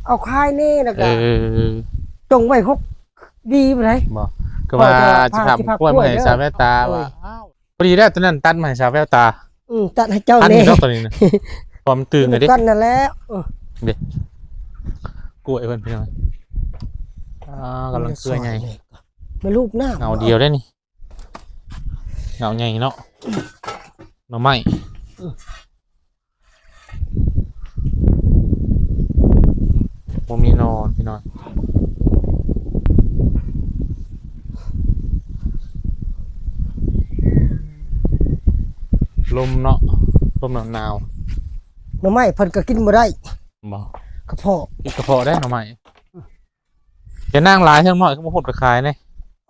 ເອົາຂາຍແດ່ ແລ້ວກໍ ເອີ ຈົ່ງໄວ້ຫົກ ດີບໍ່ໄດ້. ບໍ່ ຄືວ່າ ວ່າຈະພາ ຈະພາໝາກກ້ວຍມາໃຫ້ສາວແວວຕາ. ໂດຍ ວ່າ ພໍດີແລ້ວ ຕອນນັ້ນຕັດມາໃຫ້ສາວແວວຕາ. ອືມ ຕັດໃຫ້ເຈົ້າ ຕັດນີ້ ນີ້ດອກ ຕອນນີ້ນະ ຄວາມຕື່ນເດ້ ກັນນັ້ນແຫຼະ. ເອີ ເດ້ ກ້ວຍເພິ່ນພີ່ນ້ອງ. ອ່າ ກຳລັງເຄືອໃຫຍ່ ມາລູບນ້ຳ ເຫງົາດຽວໄດ້ນີ້ ເຫງົາໃຫຍ່ເນາະ ໜໍ່ໄມ້. ອືມ ບໍ່ມີໜໍ່ພີ່ນ້ອງ. ລົມເນາະ ລົມໜາວໆ. ໜໍ່ໄມ້ເພິ່ນກໍກິນບໍ່ໄດ້. ບໍ່ ກະເພາະ ຕິດກະເພາະໄດ໋ໜໍ່ໄມ້. ຢ່ານາງຫຼາຍ ເທິງໜ້ອຍ ຄືບໍ່ໂພດໄປຂາຍເດ້.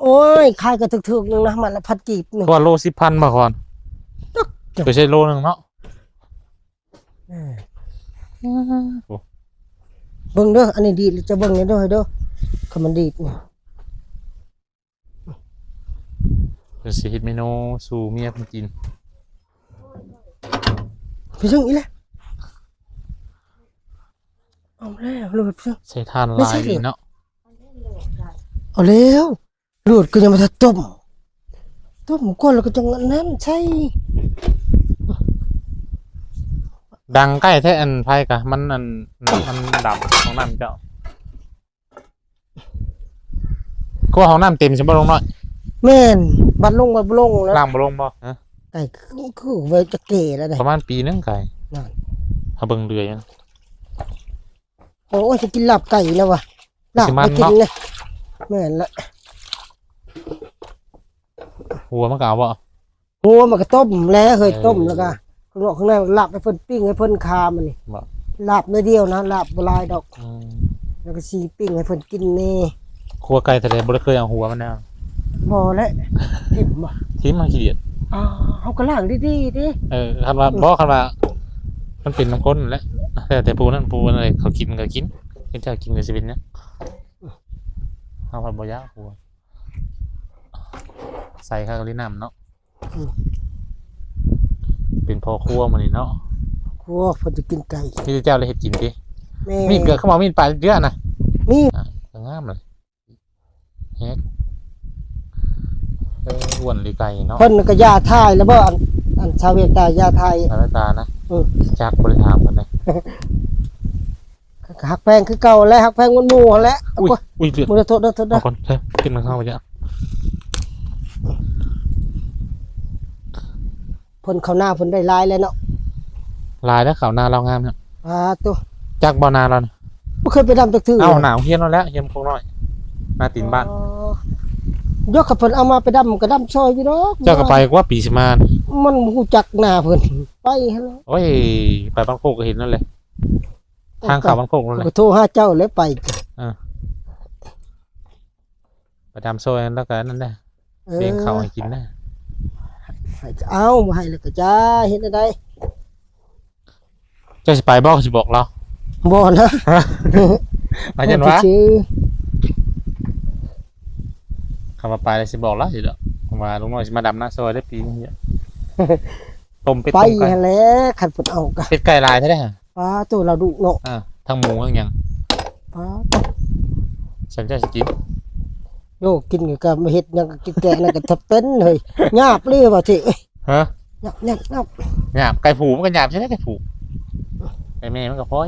ໂອ້ຍ ຂາຍກໍຖືກໆ ໜຶ່ງນະ ມັດລະພັນກີບໜຶ່ງ ວ່າໂລສິບພັນບໍ່ກ່ອນ. ຈັກ ໄປໃຊ້ໂລໜຶ່ງເນາະ. ເອີ ໂອ້ ເບິ່ງເດີ ອັນນີ້ດີດ ຈະເບິ່ງເດີ ເດີ ຄັນມັນດີດນີ້. ເພິ່ນຊິເຮັດເມນູສູ່ເມຍເພິ່ນກິນ. ໄປເຊິ່ງອີກແລ້ວ. ເອົາແລ້ວ ໂລດເຊິ່ງ ໃສ່ຖ່ານຫຼາຍອີກເນາະ. ເອົາແລ້ວ ໂລດກໍຍັງບໍ່ທັນຕົ້ມ. ຕົ້ມກ່ອນແລ້ວກໍຈັ່ງອັນນັ້ນໃສ່. ດັງໃກ້ແທ້ ອັນໄຟກະ ມັນ ອັນ ມັນດຳ ຫ້ອງນ້ຳເຈົ້າ. ຄືວ່າຫ້ອງນ້ຳເຕັມຊັ້ນບໍ່ ລຸງນ້ອຍ? ແມ່ນ ບັດລົງບັດບໍ່ລົງແລ້ວ. ລ້າງບໍ່ລົງບໍ່? ຮະ? ໄກ່ຄື ຄືໄວ້ຈະແກ່ແລ້ວເດ້. ປະມານປີໜຶ່ງໄກ່. ນັ້ນ ເຮົາເບິ່ງເດືອຍມັນ. ໂອ້ຍ ຊິກິນລາບໄກ່ແລ້ວວະ. ລາບ ຊິມັນ ໄປກິນເນາະ ເລີຍ. ແມ່ນລະ. ຫົວມັນກໍເອົາບໍ່? ຫົວມັນກໍຕົ້ມແຫຼະເຮີ້ຍ. ເອີ ຕົ້ມແລ້ວກໍຂ້າງນອກຂ້າງໃນ ລາບໃຫ້ເພິ່ນ ປີ້ງໃຫ້ເພິ່ນຄາມັນນີ້. ບໍ່ ລາບໜ້ອຍດຽວນະ ລາບບໍ່ຫຼາຍດອກ. ອືມ ແລ້ວກໍຊິປີ້ງໃຫ້ເພິ່ນກິນແດ່. ຄົວໄກ່ແຕ່ໃດບໍ່ໄດ້ເຄີຍເອົາຫົວມັນນະ. ບໍ່ແຫຼະ. ຖິ້ມບໍ່? ຖິ້ມ ມັນຂີ້ດຽດ. ອ້າວ ເຮົາກໍລ້າງດີໆເດ້. ເອີ ຄັນວ່າ ອືມ ບໍ່ ຄັນວ່າມັນເປັນນຳຄົນແຫຼະ ແລ້ວແຕ່ຜູ້ນັ້ນຜູ້ນັ້ນເຂົາກິນກໍກິນ ເຂົາເຈົ້າກິນກໍຊິເປັນຫຍັງ. ເຮົາພັດບໍ່ຢາກຫົວ. ໃສ່ຄັກອີ່ຫຼີນ້ຳເນາະ. ອືມ ເປັນພໍ່ຄົວມື້ນີ້ເນາະ. ຄົວເພິ່ນຈະກິນໄກ່ ມີແຕ່ເຈົ້າໄດ້ເຮັດກິນຕິ? ແມ່ນ. ມີດເກືອບ ເຂົາເອົາມີດປາດເທື່ອນະ. ມີດ ອ່ະ ກໍງາມເລີຍ. ແຮກ ເອີ ອ້ວນລີໄກ່ເນາະ. ເພິ່ນກໍຢາຖ່າຍແລ້ວບໍ່? ອັນ ອັນຊາວເວກຕາຢາຖ່າຍ ຊາວເວກຕານະ. ເອີ ຈັກບໍ່ໄດ້ຖາມເພິ່ນເດ້. ກໍຮັກແພງຄືເກົ່າແຫຼະ ຮັກແພງໝູ່ຫັ້ນແຫຼະ. ອຸ້ຍ ໂອ້ຍ ອຸ້ຍ ເລືອດ. ໂທດເດີ ໂທດເດີ. ເອົາກ່ອນ ເອີ ກິນມັນເຂົ້າໄປຈ້ະ. ເພິ່ນເຂົ້ານາເພິ່ນໄດ້ຫຼາຍແລ້ວເນາະ. ຫຼາຍແລ້ວ ເຂົ້ານາລາວງາມເນາະ. ອ່າ ໂຕ ຈັກບໍ່ນາລາວນະ? ບໍ່ເຄີຍໄປດຳຈັກເທື່ອ. ເອົ້າ ນາຮຽນນັ້ນແຫຼະ ຮຽນຄົງນ້ອຍ ນາຕີນບ້ານ. ອໍ ຍົກ ຄັນເພິ່ນເອົາມາໄປດຳກໍດຳຊ່ອຍຢູ່ດອກ. ເຈົ້າກໍໄປກວ່າປີຊິມານີ້. ມັນບໍ່ຮູ້ຈັກນາເພິ່ນ ໄປຫັ້ນແຫຼະ. ໂອ້ຍ ໄປບ້ານໂຄກກໍເຫັນນັ້ນແຫຼະ. ທາງເຂົ້າບ້ານໂຄກນັ້ນແຫຼະ. ກໍໂທຫາເຈົ້າແຫຼະໄປ. ອ່າ ໄປດຳຊ່ອຍແລ້ວກໍນັ້ນແຫຼະ. ເອີ ລ້ຽງເຂົ້າໃຫ້ກິນນະ. ໃຫ້ກໍເອົາ ບໍ່ໃຫ້ແລ້ວກໍຢ່າ ເຮັດແນວໃດ? ເຈົ້າຊິໄປບໍ່? ຊິບອກລາວ. ບໍ່ນະ. ຫາຍານວ່າ ຊື່ໆ ຄຳວ່າໄປແລ້ວຊິບອກລາວຢູ່ດອກ ວ່າລຸງນ້ອຍຊິມາດຳນາຊ່ອຍເດ້ປີນີ້. ຕົ້ມເປັດ ໄປຫັ້ນແຫຼະ ຄັນເພິ່ນເອົາກະ ເປັດໄກ່ຫຼາຍແທ້ເດ້. ປາໂຕ ລາວດຸເນາະ. ອ່າ ທັງໝູທັງຫຍັງ. ປາໂຕ ສັນເຈົ້າຊິກິນ. ໂຍ ກິນກໍເຮັດຫຍັງກໍກິນແກະນັ້ນກໍທັບເປັນເຮີ້ຍ. ຫຍາບເລີຍວ່າເທ. ຮະ? ຫຍາບ ຫຍາບ ຫຍາບ. ຫຍາບ ໄກ່ຜູມັນກໍຫຍາບໃຊ່ໄໝ? ໄກ່ຜູ ໄກ່ແມ່ມັນກໍພອຍ.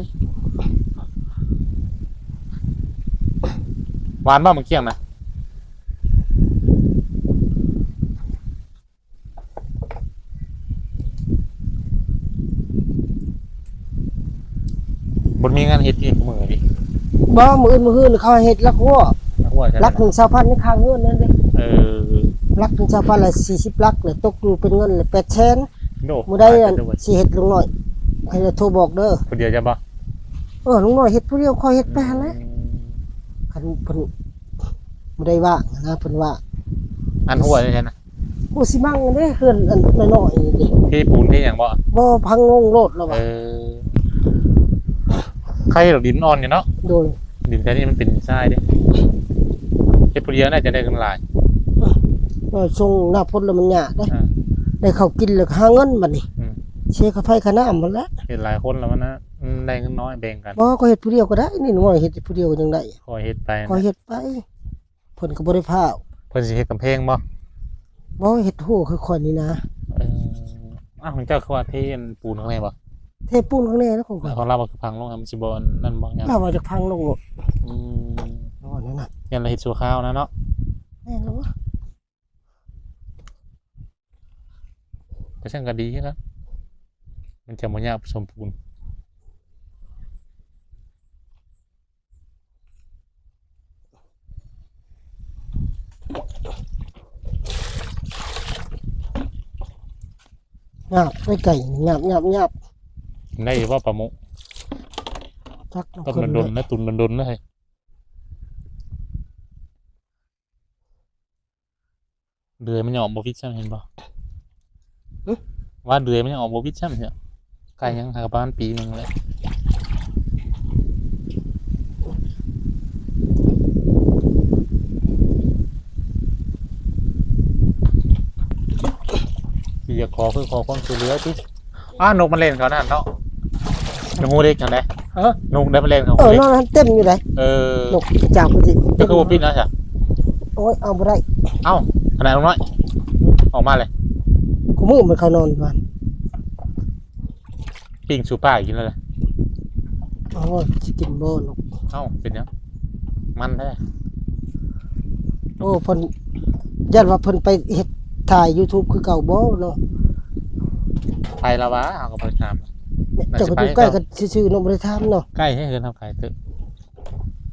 ຫວານບໍ່ ໝາກກ້ຽງນະ? ບໍ່ມີງານເຮັດຕິມື້ນີ້? ບໍ່ ມື້ອື່ນມື້ຮືນເຂົາເຮັດຫຼັກຫົວ. ຫຼັກຫົວໃຊ່ ຫຼັກໜຶ່ງຊາວພັນໃນຂ້າງເຮືອນນັ້ນເດ້. ເອີ ຫຼັກໜຶ່ງຊາວພັນລະສີ່ສິບຫຼັກ ລະຕົກຢູ່ເປັນເງິນລະແປດແສນ. ໂອ້ ມື້ໃດ ຫຼາຍເຕີບເດ້. ຊິເຮັດລຸງນ້ອຍ ໃຫ້ໂທບອກເດີ. ຜູ້ດຽວຈະບໍ່? ເອີ ລຸງນ້ອຍເຮັດຜູ້ດຽວ ຂ້ອຍເຮັດໄປຫັ້ນແຫຼະ. ອືມ ຄັນເພິ່ນບໍ່ໄດ້ວ່າງນະ ເພິ່ນວ່າ ອັນຫົວໃດນະ? ໂອ ຊິມັງເດ້ ເຮືອນອັນນ້ອຍໆນີ້ເດ້. ເທປູນເທຫຍັງບໍ່? ບໍ່ ພັງລົງໂລດແລ້ວວ່າ. ເອີ ໄຄດອກ ດິນອ່ອນຢູ່ເນາະ. ໂດຍ ດິນແຖວນີ້ມັນເປັນຊາຍເດ້. ເຮັດຜູ້ດຽວໜ້າຈະໄດ້ເງິນຫຼາຍ. ເອີ ຊ່ວງໜ້າຝົນແລ້ວມັນຍາກເດ້. ອ່າ ໄດ້ເຂົ້າກິນແລ້ວກໍຫາເງິນບັດນີ້. ອືມ ເສຍຄ່າໄຟຄ່ານ້ຳຫັ້ນແຫຼະ. ເຮັດຫຼາຍຄົນແລ້ວມັນນະ ອືມ ໄດ້ເງິນນ້ອຍ ແບ່ງກັນ. ບໍ່ ກໍເຮັດຜູ້ດຽວກໍໄດ້ ນີ້ນ້ອຍເຮັດຜູ້ດຽວຍັງໄດ້. ຂ້ອຍເຮັດໄປ ຂ້ອຍເຮັດໄປ. ເພິ່ນກໍບໍ່ໄດ້ພ້າວ. ເພິ່ນຊິເຮັດກຳແພງບໍ່? ບໍ່ ເຮັດຮົ້ວຄືຂ້ອຍນີ້ນະ. ເອີ ອ້າວ ຂອງເຈົ້າຄືວ່າເທປູນຂ້າງໃນບໍ່? ເທປູນຂ້າງໃນແລ້ວຂອງຂ້ອຍ. ຂອງລາວວ່າຄືພັງລົງ ມັນຊິບໍ່ອັນນັ້ນບໍ່? ລາວວ່າຈະພັງລົງໂລດ. ອືມ ລາວວ່າແນວນັ້ນ. ຢ້ານລາວເຮັດຊົ່ວຄາວນະເນາະ. ແມ່ນແລ້ວ. ກະຊັ້ນກະດີຄືກັນ ມັນຈະບໍ່ຍາກສົມບູນ. ຫຍາບ ໄດ້ໄກ່ ຫຍາບ ຫຍາບ ຫຍາບ. ໄດ້ຢູ່ບໍ່ປາໂມະ? ຈັກ ຕົ້ມດົນໆ ນະ ຕຸນດົນໆ ນະເຮີ້ຍ. ເດືອຍມັນຍັງອອກບໍ່ວິດຊ້ຳ ເຫັນບໍ່? ຫຶ? ວ່າເດືອຍມັນຍັງອອກບໍ່ວິດຊ້ຳ ເຫັນບໍ່? ໃກ້ຍັງຫາກະປະມານປີໜຶ່ງແຫຼະ. ຢາກຂໍ ຄືຂໍຄວາມຊ່ວຍເຫຼືອຕິ. ອ້າ ນົກມັນເລ່ນເຂົ້ານັ້ນເນາະ ໃນຮູເຫຼັກຫັ້ນແຫຼະ. ເອີ ນົກໄດ້ມັນເລ່ນເຂົ້າ ເອີ ຮູເຫຼັກ ນອນຫັ້ນເຕັມຢູ່ໃດ. ເອີ ນົກຈາກພຸ້ນຕິ ເຈົ້າຄືບໍ່ປິດນະຊະ? ໂອ້ຍ ເອົາບໍ່ໄດ້. ເອົ້າ ຂະໜາດນ້ອຍອອກມາເລີຍ ຄູ່ມື້ມັນເຂົ້ານອນຢູ່ຫັ້ນ. ປີ້ງສູ່ປ້າກິນແລ້ວລະ. ໂອ້ຍ ຊິກິນບໍ່ນົກ? ເອົ້າ ເປັນຫຍັງ? ມັນແທ້. ໂອ້ ເພິ່ນຢ້ານວ່າເພິ່ນໄປເຮັດ ຖ່າຍຢູທູບຄືເກົ່າບໍ່ເນາະ? ໄປລະຫວາ? ເຮົາກໍບໍ່ໄດ້ຖາມ. ເຈົ້າກໍຢູ່ໃກ້ກັນຊື່ໆເນາະ ບໍ່ໄດ້ຖາມເນາະ. ໃກ້ແທ້ ເຮືອນເຮົາໃກ້ເຕີບ.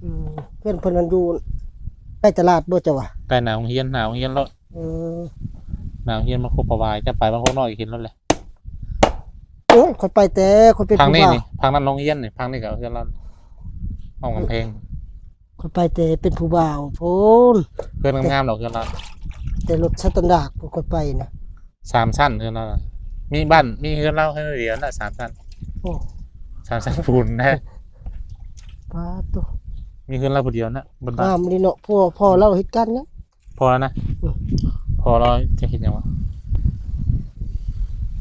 ອືມ ເພື່ອນເພິ່ນນັ້ນຢູ່ໃກ້ຕະຫຼາດບໍ່ເຈົ້າວ່າ? ໃກ້ໜ້າໂຮງຮຽນ ໜ້າໂຮງຮຽນໂລດ. ເອີ ໜ້າໂຮງຮຽນບ້ານໂຄກປະຫວາຍ ຈະໄປບ້ານໂຄກນ້ອຍກໍເຫັນໂລດແຫຼະ. ໂອ້ຍ ຂ້ອຍໄປແຕ່ຂ້ອຍເປັນຜູ້ບ່າວ. ທາງນີ້ນີ້ ທາງນັ້ນໂຮງຮຽນນີ້ ທາງນີ້ກໍເຮືອນລາວ ອ້ອມກຳແພງ. ຂ້ອຍໄປແຕ່ເປັນຜູ້ບ່າວພຸ້ນ ເຮືອນງາມໆດອກເຮືອນລາວ. ແຕ່ລົດສະຕານດາດພວກຂ້ອຍໄປນະ ສາມຊັ້ນເຮືອນລາວນະ. ມີບ້ານ ມີເຮືອນລາວເຮືອນດຽວນະ ສາມຊັ້ນ. ໂອ້ ສາມຊັ້ນປູນນະ. ປາດໂທ້ ມີເຮືອນລາວຜູ້ດຽວນະ ບົນບ້ານ. ງາມອີ່ຫຼີເນາະ ພໍ່ ພໍ່ລາວເຮັດການຫຍັງ? ພໍ່ລາວນະ? ອືມ ພໍ່ລາວຈະເຮັດຫຍັງວະ?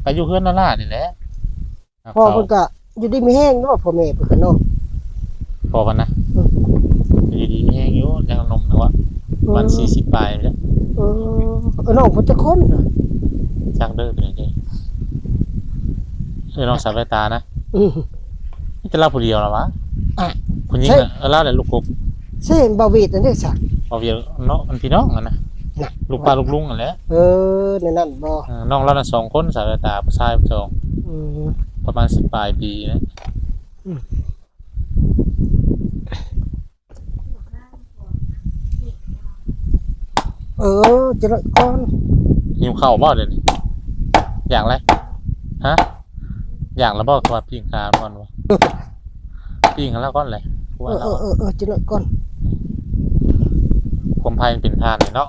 ກໍຢູ່ເຮືອນລາວນີ້ແຫຼະ. ພໍ່ເພິ່ນກໍຢູ່ດີມີແຮງເນາະ ພໍ່ແມ່ເພິ່ນກໍເນາະ. ພໍ່ເພິ່ນນະ? ອືມ ຢູ່ດີມີແຮງຢູ່ ຍັງໜຸ່ມນະວະ. ປະມານ ອືມ ສີ່ສິບປາຍນີ້ແຫຼະ. ເອີ ເອີ ນ້ອງເພິ່ນຈັກຄົນ? ຈັກເດີ ເອີ ນ້ອງສາວແວວຕານະ. ອືມ ມີແຕ່ລາວຜູ້ດຽວລະຫວາ? ອ່ະ ຜູ້ຍິງ ໃຊ່ ນະ. ເອີ ລາວແຫຼະລູກກົກ. ໃຊ່ ບ່າວຫວຽດນັ້ນເດ້ຊະ. ບ່າວຫວຽດເນາະ ອັນພີ່ນ້ອງຫັ້ນນະ ນະ ລູກປ້າລູກລຸງຫັ້ນແຫຼະ. ເອີ ແນວນັ້ນບໍ່? ເອີ ນ້ອງລາວນະສອງຄົນ ສາວແວວຕາ ຜູ້ຊາຍສອງ. ອືມ ປະມານສິບປາຍປີນະ. ອືມ ເອີ ຈະໄດ້ກ່ອນ. ຫິວເຂົ້າບໍ່ດຽວນີ້? ຢາກແລ້ວ? ຮະ? ຢາກແລ້ວບໍ່? ວ່າປີ້ງກາກ່ອນວ່າ ປີ້ງໃຫ້ລາວກ່ອນແຫຼະ. ເອີ ເອີ ເອີ ເອີ ຈະໄດ້ກ່ອນ. ຄວາມໄພມັນເປັນທ່ານເນາະ.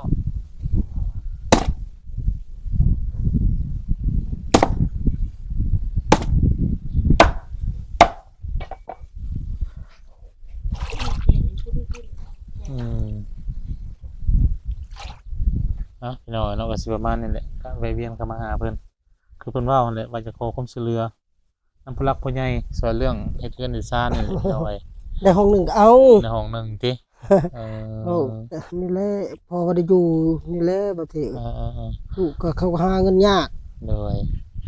ອືມ ເອົາ ພີ່ນ້ອງເນາະ ກໍຊິປະມານນີ້ແຫຼະ ກະແວະວຽນເຂົ້າມາຫາເພິ່ນ ຄືເພິ່ນເວົ້າຫັ້ນແຫຼະ ວ່າຈະຂໍຄວາມຊ່ວຍເຫຼືອນຳຜູ້ຫຼັກຜູ້ໃຫຍ່ ຊ່ວຍເລື່ອງເຮັດເຮືອນເຮັດຊານນີ້ແຫຼະ. ເອົາໄວ້ ໄດ້ຫ້ອງໜຶ່ງກໍເອົາ ໄດ້ຫ້ອງໜຶ່ງຕິ. ເອີ ເວົ້ານີ້ແຫຼະ ພໍໄດ້ຢູ່ນີ້ແຫຼະ ບໍ່ເທີ. ເອີໆໆ ລູກກໍເຂົາຫາເງິນຍາກ. ໂດຍ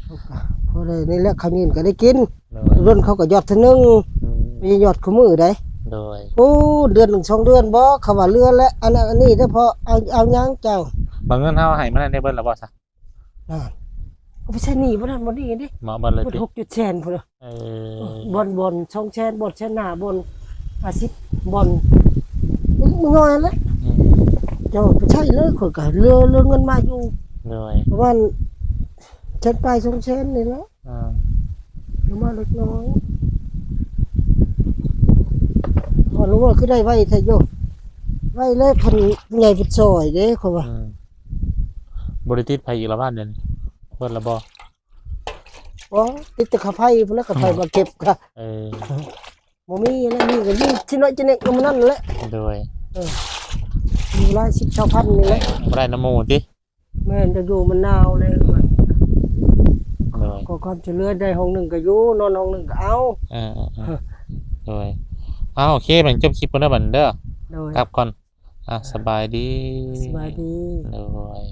ເຂົາກໍພໍໄດ້ນີ້ແຫຼະ ເຂົາຍື່ນກໍໄດ້ກິນ. ໂດຍ ດົນເຂົາກໍຢອດເທື່ອໜຶ່ງ. ອືມ ມີຢອດຄູ່ມື້ໃດ. ໂດຍ ໂອ້ ເດືອນໜຶ່ງສອງເດືອນບໍ່ ເຂົາວ່າເຫຼືອແລ້ວ ອັນນັ້ນອັນນີ້ເດ້ ພໍເອົາ ເອົາຫຍັງເຈົ້າ. ບາງເງິນເຮົາໃຫ້ມານັ້ນໄດ້ເບິດແລ້ວບໍ່ຊະ? ນັ້ນ ເອົາໄປໃຊ້ໜີ້ບໍ່ນັ້ນບໍ່ນີ້ເດ້ ເໝາະເບິດເລີຍຕິ ຫົກເຈັດແສນພຸ້ນ. ເອີ ບ່ອນ ບ່ອນສອງແສນ ບ່ອນແສນຫ້າ ບ່ອນຫ້າສິບ ບ່ອນ ມັນນ້ອຍແຫຼະ. ອືມ ເຈົ້າໄປໃຊ້ເລີຍ ຂ້ອຍກໍເຫຼືອ ເຫຼືອເງິນມາຢູ່. ໂດຍ ປະມານແສນປາຍສອງແສນນີ້ແຫຼະ. ອ່າ ເຫຼືອມາເລັກນ້ອຍ. ບ່ອນຮູ້ວ່າຄືໄດ້ໄວແທ້ໂຍ ໄວແລ້ວ ເພິ່ນໃຫຍ່ເພິ່ນຊ່ອຍເດ້ ຂ້ອຍວ່າ. ອືມ ບໍ່ໄດ້ຕິດໃຜອີກລະບ້ານດຽວນີ້ ເບິດລະບໍ່? ບໍ່ ຕິດແຕ່ຄ່າໄຟພຸ້ນແຫຼະ ຄ່າໄຟມາເກັບກະ. ເອີ ບໍ່ມີແລ້ວ ມີກໍຢູ່ຊິໜ້ອຍຊິເນັກນຳນັ້ນແຫຼະ. ໂດຍ ເອີ ຢູ່ຫຼາຍສິບຊາວພັນນີ້ແຫຼະ ບໍ່ໄດ້ນຳໝູ່ຕິ. ແມ່ນ ຈະຢູ່ມັນໜາວແລ້ວ. ໂດຍ ຂໍຄວາມຊ່ວຍເຫຼືອ ໄດ້ຫ້ອງໜຶ່ງກໍຢູ່ ນອນຫ້ອງໜຶ່ງກໍເອົາ. ເອີໆໆ ໂດຍ ເອົາ ໂອເຄ ບັດນີ້ຈົບຄລິບກ່ອນເດີ ບັດນີ້ເດີ. ໂດຍ ກັບກ່ອນ. ອ່າ ສະບາຍດີ ສະບາຍດີ. ໂດຍ